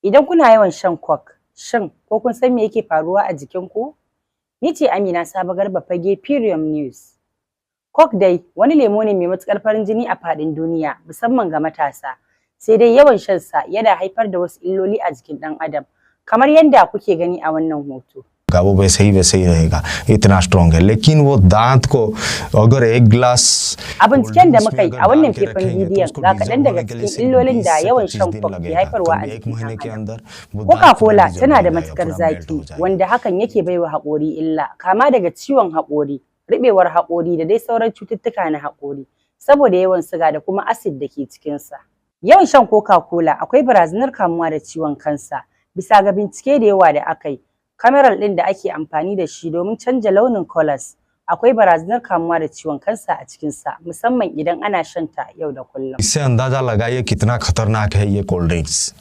Idan kuna yawan shan Coke, shin ko kun san me yake faruwa a jikinku? Ni ce Amina Sabo Garba Fage, Premium News. Coke dai wani lemo ne mai matuƙar farin jini a faɗin duniya, musamman ga matasa. Sai dai yawan shan sa yana haifar da wasu illoli a jikin ɗan adam, kamar yadda kuke gani a wannan hoto. वो वैसे ही रहेगा, इतना स्ट्रांग है, लेकिन वो दांत को अगर एक glass A binciken da muka yi a wannan faifan bidiyon, ga kaɗan daga cikin illolin da yawan shan Coke ke haifarwa a jikin ɗan adam. Coca-Cola tana da matuƙar zaƙi, wanda hakan yake baiwa haƙori illa, kama daga ciwon haƙori, ruɓewar haƙori da dai sauran cututtuka na haƙori, saboda yawan siga da kuma acid da ke cikinsa. Yawan shan Coca-Cola akwai barazanar kamuwa da ciwon kansa. Bisa ga bincike da yawa da aka yi, chemical ɗin da ake amfani da shi domin canja launin colours, akwai barazanar kamuwa da ciwon kansa a cikinsa, musamman idan ana shan ta yau da kullum. इससे अंदाजा लगाइए कितना खतरनाक है ये cold drinks.